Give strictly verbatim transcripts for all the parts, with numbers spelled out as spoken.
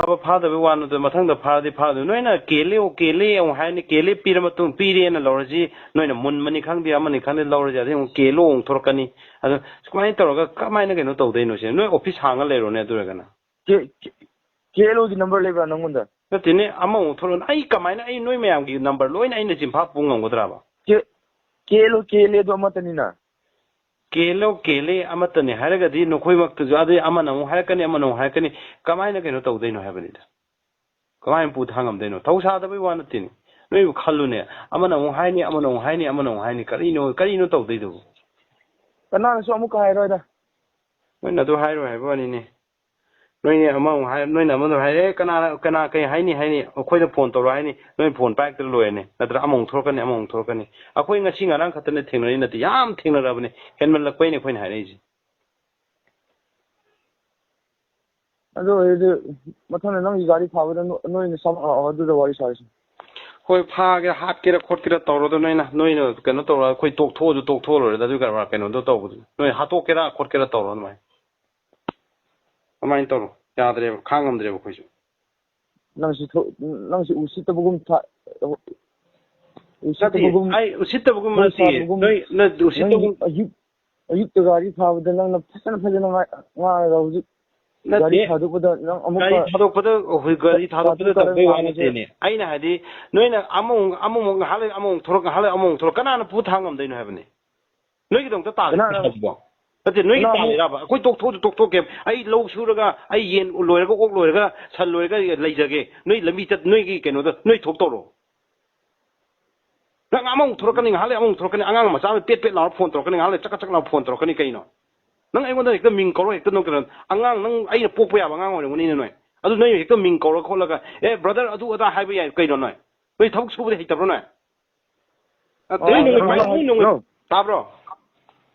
ꯐꯥꯕ ꯐꯥꯗꯕꯩ ꯋꯥ ꯅꯠꯇꯕ, ꯃꯊꯪꯗ ꯐꯥꯔꯗꯤ ꯐꯥꯗꯣꯏ꯫ ꯅꯣꯏꯅ ꯀꯦꯜꯂꯦ, ꯑꯣ, ꯀꯦꯜꯂꯦ ꯑꯃꯨꯛ ꯍꯥꯏꯔꯅꯤ, ꯀꯦꯜꯂꯦ ꯄꯤꯔ ꯃꯇꯨꯡ, ꯄꯤꯔꯦꯅ ꯂꯧꯔꯁꯤ, ꯅꯣꯏꯅ ꯃꯨꯟꯕꯅꯤ ꯈꯪꯗꯦ, ꯑꯃꯅꯤ ꯈꯪꯗꯦ, ꯂꯧꯔꯁꯤ, ꯑꯗꯩ ꯑꯃꯨꯛ ꯀꯦꯜꯂꯣ ꯑꯃꯨꯛ ꯊꯣꯔꯛꯀꯅꯤ꯫ ꯑꯗꯣ ꯁꯨꯃꯥꯏꯅ ꯇꯧꯔꯒ ꯀꯃꯥꯏꯅ ꯀꯩꯅꯣ ꯇꯧꯗꯣꯏꯅꯣ ꯁꯤꯅꯤ? ꯅꯣꯏ ꯑꯣꯐꯤꯁ ꯍꯥꯡꯉ ꯂꯩꯔꯣꯅꯦ ꯑꯗꯨ ꯑꯣꯏꯔꯒꯅ꯫ ꯀꯦ-, ꯀꯦ-, ꯀꯦ ꯑꯦꯜ ꯑꯣꯒꯤ ꯅꯝꯕꯔ ꯂꯩꯕ꯭ꯔꯥ ꯅꯪꯉꯣꯟꯗ? ꯅꯠꯇꯦꯅꯦ, ꯑꯃꯃꯨꯛ ꯊꯣꯛꯂꯛꯑꯣ꯫ ꯑꯩ ꯀꯃꯥꯏꯅ, ꯑꯩ ꯅꯣꯏ ꯃꯌꯥꯝꯒꯤ ꯅꯝꯕꯔ ꯂꯣꯏꯅ ꯑꯩꯅ ꯆꯤꯟꯐꯥ ꯄꯨ ꯉꯝꯒꯗ꯭ꯔꯕ? ꯀꯦ-, ꯀꯦ ꯑꯦꯜ ꯑꯣ, ꯀꯦ ꯑꯦꯜ ꯑꯦ ꯑꯗꯨ ꯑꯃꯠꯇꯅꯤꯅ꯫ ꯀꯦ ꯑꯦꯜ ꯑꯣ, ꯀꯦ ꯑꯦꯜ ꯑꯦ ꯑꯃꯠꯇꯅꯤ ꯍꯥꯏꯔꯒꯗꯤ ꯅꯈꯣꯏꯃꯛꯇꯁꯨ ꯑꯗꯩ ꯑꯃꯅ ꯑꯃꯨꯛ ꯍꯥꯏꯔꯛꯀꯅꯤ, ꯑꯃꯅ ꯑꯃꯨꯛ ꯍꯥꯏꯔꯛꯀꯅꯤ, ꯀꯃꯥꯏꯅ ꯀꯩꯅꯣ ꯇꯧꯗꯣꯏꯅꯣ ꯍꯥꯏꯕꯅꯤꯗ꯫ ꯀꯃꯥꯏꯅ ꯄꯨ ꯊꯥꯡꯉꯝꯗꯣꯏꯅꯣ? ꯊꯧ ꯁꯥꯗꯕꯩ ꯋꯥ ꯅꯠꯇꯦꯅꯦ꯫ ꯅꯣꯏꯕꯨ ꯈꯜꯂꯨꯅꯦ, ꯑꯃꯅ ꯑꯃꯨꯛ ꯍꯥꯏꯅꯤ, ꯑꯃꯅ ꯑꯃꯨꯛ ꯍꯥꯏꯅꯤ, ꯑꯃꯅ ꯑꯃꯨꯛ ꯍꯥꯏꯅꯤ, ꯀꯔꯤꯅꯣ, ꯀꯔꯤꯅꯣ ꯇꯧꯗꯣꯏꯗꯨꯕꯨ? ꯀꯅꯥꯅꯁꯨ ꯑꯃꯨꯛꯀ ꯍꯥꯏꯔꯣꯏꯗ꯫ ꯅꯣꯏꯅ ꯑꯗꯨ ꯍꯥꯏꯔꯣꯏ ꯍꯥꯏꯕ ꯋꯥꯅꯤꯅꯦ꯫ ꯅꯣꯏꯅ ꯑꯃꯃꯨꯛ ꯍꯥꯏ, ꯅꯣꯏꯅ ꯑꯃꯗ ꯍꯥꯏꯔꯦ, "ꯑꯦ, ꯀꯅꯥꯅ, ꯀꯅꯥ ꯀꯩ ꯍꯥꯏꯅꯤ?" ꯍꯥꯏꯅꯤ, ꯑꯩꯈꯣꯏꯗ ꯐꯣꯟ ꯇꯧꯔꯣ ꯍꯥꯏꯅꯤ, ꯅꯣꯏ ꯐꯣꯟ ꯄꯥꯏꯔꯛꯇ꯭ꯔ ꯂꯣꯏꯔꯦꯅꯦ, ꯅꯠꯇ꯭ꯔ? ꯑꯃꯃꯨꯛ ꯊꯣꯛꯂꯛꯀꯅꯤ, ꯑꯃꯃꯨꯛ ꯊꯣꯛꯂꯛꯀꯅꯤ꯫ ꯑꯩꯈꯣꯏ ꯉꯁꯤ ꯉꯔꯥꯡ ꯈꯛꯇꯅ ꯊꯦꯡꯅꯔꯤ ꯅꯠꯇꯦ, ꯌꯥꯝ ꯊꯦꯡꯅꯔꯕꯅꯦ, ꯍꯦꯟꯃꯜꯂꯛꯄꯩꯅꯦ ꯑꯩꯈꯣꯏꯅ ꯍꯥꯏꯔꯛꯏꯁꯦ꯫ ꯑꯗꯨ ꯑꯣꯏꯔꯗꯤ ꯃꯊꯪꯗ ꯅꯪꯒꯤ ꯒꯥꯔꯤ ꯐꯥꯕꯗ ꯅꯣ-, ꯅꯣꯏꯅ ꯁꯥꯃꯛ ꯂꯥꯛꯑꯣ, ꯑꯗꯨꯗ ꯋꯥꯔꯤ ꯁꯥꯔꯁꯤ꯫ ꯍꯣꯏ, ꯐꯥꯒꯦꯔꯥ, ꯍꯥꯠꯀꯦꯔꯥ, ꯈꯣꯠꯀꯦꯔꯥ ꯇꯧꯔꯣꯗ, ꯅꯣꯏꯅ, ꯅꯣꯏꯅ ꯀꯩꯅꯣ ꯇꯧꯔ, ꯑꯩꯈꯣꯏ ꯇꯣꯛꯊꯣꯛꯑꯁꯨ ꯇꯣꯛꯊꯣꯛꯑ ꯂꯣꯏꯔꯦꯗ, ꯑꯗꯨꯒꯤ ꯀꯔꯕꯥꯔ ꯀꯩꯅꯣꯗꯣ ꯇꯧꯕꯗꯨ꯫ ꯅꯣꯏ ꯍꯥꯠꯇꯣꯛꯀꯦꯔꯥ, ꯈꯣꯠꯀꯦꯔꯥ ꯇꯧꯔꯣ ꯑꯗꯨꯃꯥꯏꯅ꯫ ꯑꯗꯨꯃꯥꯏꯅ ꯇꯧꯔꯣ, ꯌꯥꯗ꯭ꯔꯦꯕ, ꯈꯥꯡ ꯉꯝꯗ꯭ꯔꯦꯕ ꯑꯩꯈꯣꯏꯁꯨ꯫ ꯅꯪꯁꯤ ꯊꯣ-, ꯅꯪꯁꯤ ꯎꯁꯤꯠꯇꯕꯒꯨꯝ ꯊꯥ-, ꯅꯠꯇꯦ, ꯎꯁꯤꯠꯇꯕꯒꯨꯝ, ꯑꯩ ꯎꯁꯤꯠꯇꯕꯒꯨꯝ ꯃꯣꯏ ꯅꯠꯇꯦ꯫ ꯁꯥꯕꯒꯨꯝ, ꯅꯣꯏ, ꯅꯠꯇꯦ, ꯅꯪꯒꯤ ꯎꯁꯤꯠꯇꯕꯒꯨꯝ ꯑꯌꯨꯛ, ꯑꯌꯨꯛꯇ ꯒꯥꯔꯤ ꯐꯥꯕꯗ ꯅꯪꯅ ꯐꯖꯅ, ꯐꯖꯅ ꯉꯥ-, ꯉꯥꯡꯉꯒ ꯍꯧꯖꯤꯛ ꯒꯥꯔꯤ ꯅꯠꯇꯦ꯫ ꯊꯥꯗꯣꯛꯄꯗ ꯅꯪ ꯑꯃꯨꯛꯀ ꯒꯥꯔꯤ ꯊꯥꯗꯣꯛꯄꯗ, ꯍꯣꯏ, ꯒꯥꯔꯤ ꯊꯥꯗꯣꯛꯄꯗ ꯊꯥꯗꯣꯛꯀꯗꯕ ꯇꯧꯕꯩ ꯋꯥ ꯉꯥꯡꯕꯁꯦ꯫ ꯅꯠꯇꯦꯅꯦ꯫ ꯑꯩꯅ ꯍꯥꯏꯗꯤ, ꯅꯣꯏꯅ ꯑꯃꯃꯨꯛ, ꯑꯃꯃꯨꯛ ꯉꯥꯏꯍꯥꯛ ꯂꯩ, ꯑꯃꯃꯨꯛ ꯊꯣꯛꯂꯛ, ꯉꯥꯏꯍꯥꯛ ꯂꯩ, ꯑꯃꯃꯨꯛ ꯊꯣꯛꯂꯛ, ꯀꯅꯥꯅ ꯄꯨ ꯊꯥꯡ ꯉꯝꯗꯣꯏꯅꯣ ꯍꯥꯏꯕꯅꯤ? ꯅꯣꯏꯒꯤꯗꯃꯛꯇ ꯇꯥꯜꯂꯤ ꯀꯅꯥꯅ? ꯄꯩꯁꯥꯁꯤꯕꯣ? ꯅꯠꯇꯦ, ꯅꯣꯏꯒꯤ ꯀꯅꯥ ꯑꯃꯨꯛ ꯇꯥꯜꯂꯤꯔꯕ? ꯑꯩꯈꯣꯏ ꯇꯣꯛꯊꯣꯛꯑꯁꯨ ꯇꯣꯛꯊꯣꯛꯀꯦ꯫ ꯑꯩ ꯂꯧ ꯁꯨꯔꯒ, ꯑꯩ ꯌꯦꯟ ꯂꯣꯏꯔꯒ, ꯑꯣꯛ ꯂꯣꯏꯔꯒ, ꯁꯟ ꯂꯣꯏꯔꯒ ꯂꯩꯖꯒꯦ꯫ ꯅꯣꯏ ꯂꯝꯕꯤ ꯆꯠ, ꯅꯣꯏꯒꯤ ꯀꯩꯅꯣꯗ, ꯅꯣꯏ ꯊꯣꯛ ꯇꯧꯔꯣ꯫ ꯅꯪ ꯑꯃꯃꯨꯛ ꯊꯣꯔꯛꯀꯅꯤ, ꯉꯥꯏꯍꯥꯛ ꯂꯩ ꯑꯃꯃꯨꯛ ꯊꯣꯔꯛꯀꯅꯤ꯫ ꯑꯉꯥꯡ ꯃꯆꯥ ꯑꯃ ꯄꯦꯠ ꯄꯦꯠ ꯂꯥꯎꯔ ꯐꯣꯟ ꯇꯧꯔꯛꯀꯅꯤ, ꯉꯥꯏꯍꯥꯛ ꯂꯩ ꯆꯛ ꯆꯛ ꯂꯥꯎꯔ ꯐꯣꯟ ꯇꯧꯔꯛꯀꯅꯤ ꯀꯩꯅꯣ? ꯅꯪ ꯑꯩꯉꯣꯟꯗ ꯍꯦꯛꯇ ꯃꯤꯡ ꯀꯧꯔ ꯍꯦꯛꯇ ꯅꯣꯛꯀꯗ꯭ꯔꯥ? ꯑꯉꯥꯡ, ꯅꯪ ꯑꯩꯅ ꯄꯣꯛꯄ ꯌꯥꯕ ꯑꯉꯥꯡ ꯑꯣꯏꯔꯝꯒꯅꯤꯅꯦ ꯅꯣꯏ꯫ ꯑꯗꯨ ꯅꯣꯏ ꯍꯦꯛꯇ ꯃꯤꯡ ꯀꯧꯔ ꯈꯣꯠꯂꯒ, "ꯑꯦ, ꯕ꯭ꯔꯗꯔ, ꯑꯗꯨ ꯑꯗꯥ" ꯍꯥꯏꯕ ꯌꯥꯏ ꯀꯩꯅꯣ ꯅꯣꯏ? ꯅꯣꯏ ꯊꯕꯛ ꯁꯨꯕꯗꯤ ꯍꯩꯇꯕ꯭ꯔꯣ ꯅꯣꯏ? ꯑ, ꯅꯣꯏ ꯅꯣꯡꯃꯩ ꯄꯥꯏ-, ꯅꯣꯏ ꯅꯣꯡꯃꯩ-, ꯅꯣ꯫ ꯇꯥꯕ꯭ꯔꯣ?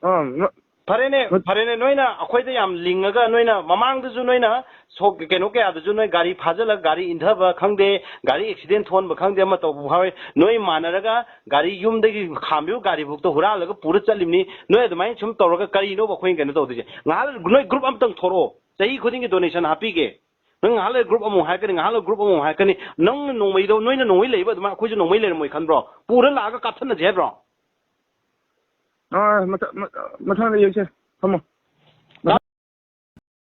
ꯑ, ꯅꯣ-, ꯐꯔꯦꯅꯦ, ꯅꯣ-, ꯐꯔꯦꯅꯦ, ꯅꯣꯏꯅ ꯑꯩꯈꯣꯏꯗ ꯌꯥꯝ ꯂꯤꯡꯉꯒ, ꯅꯣꯏꯅ ꯃꯃꯥꯡꯗꯁꯨ ꯅꯣꯏꯅ ꯁꯣꯛ-, ꯀꯩꯅꯣ ꯀꯌꯥꯗꯁꯨ ꯅꯣꯏ ꯒꯥꯔꯤ ꯐꯥꯖꯤꯜꯂꯒ ꯒꯥꯔꯤ ꯏꯟꯊꯕ ꯈꯪꯗꯦ, ꯒꯥꯔꯤ ꯑꯦꯛꯁꯤꯗꯦꯟ ꯊꯣꯛꯍꯟꯕ ꯈꯪꯗꯦ, ꯑꯃ ꯇꯧꯕ ꯐꯥꯎꯋꯦ꯫ ꯅꯣꯏ ꯃꯥꯟꯅꯔꯒ ꯒꯥꯔꯤ ꯌꯨꯝꯗꯒꯤ ꯈꯥꯝꯕꯤꯕ ꯒꯥꯔꯤꯐꯧꯗ ꯍꯨꯔꯥꯜꯂꯒ ꯄꯨꯔ ꯆꯠꯂꯤꯕꯅꯤ꯫ ꯅꯣꯏ ꯑꯗꯨꯃꯥꯏꯅ ꯁꯨꯝ ꯇꯧꯔꯒ ꯀꯔꯤꯅꯣꯕ ꯑꯩꯈꯣꯏꯅ ꯀꯩꯅꯣ ꯇꯧꯗꯣꯏꯁꯦ? ꯉꯥꯏꯍꯥꯛ ꯅꯣꯏ ꯒ꯭ꯔꯨꯞ ꯑꯝꯇꯪ ꯊꯣꯔꯛꯑꯣ, ꯆꯍꯤ ꯈꯨꯗꯤꯡꯒꯤ ꯗꯣꯅꯦꯁꯟ ꯍꯥꯞꯄꯤꯒꯦ꯫ ꯅꯪ ꯉꯥꯏꯍꯥꯛ ꯂꯩꯔ group ꯑꯃꯨꯛ ꯍꯥꯏꯔꯛꯀꯅꯤ, ꯉꯥꯏꯍꯥꯛ ꯂꯩꯔ group ꯑꯃꯨꯛ ꯍꯥꯏꯔꯛꯀꯅꯤ꯫ ꯅꯪꯅ ꯅꯣꯡꯃꯩꯗꯣ, ꯅꯣꯏꯅ ꯅꯣꯡꯃꯩ ꯂꯩꯕ ꯑꯗꯨꯃꯥꯏꯅ ꯑꯩꯈꯣꯏꯁꯨ ꯅꯣꯡꯃꯩ ꯂꯩꯔꯝꯃꯣꯏ ꯈꯟꯕ꯭ꯔꯣ? ꯄꯨꯔ ꯂꯥꯛꯑꯒ ꯀꯥꯞꯊꯠꯅꯁꯦ ꯍꯥꯏꯕ꯭ꯔꯣ? ꯑꯥ, ꯃꯊ- ꯃ- ꯃꯊꯪꯗ ꯌꯦꯡꯁꯦ꯫ ꯊꯝꯃꯣ꯫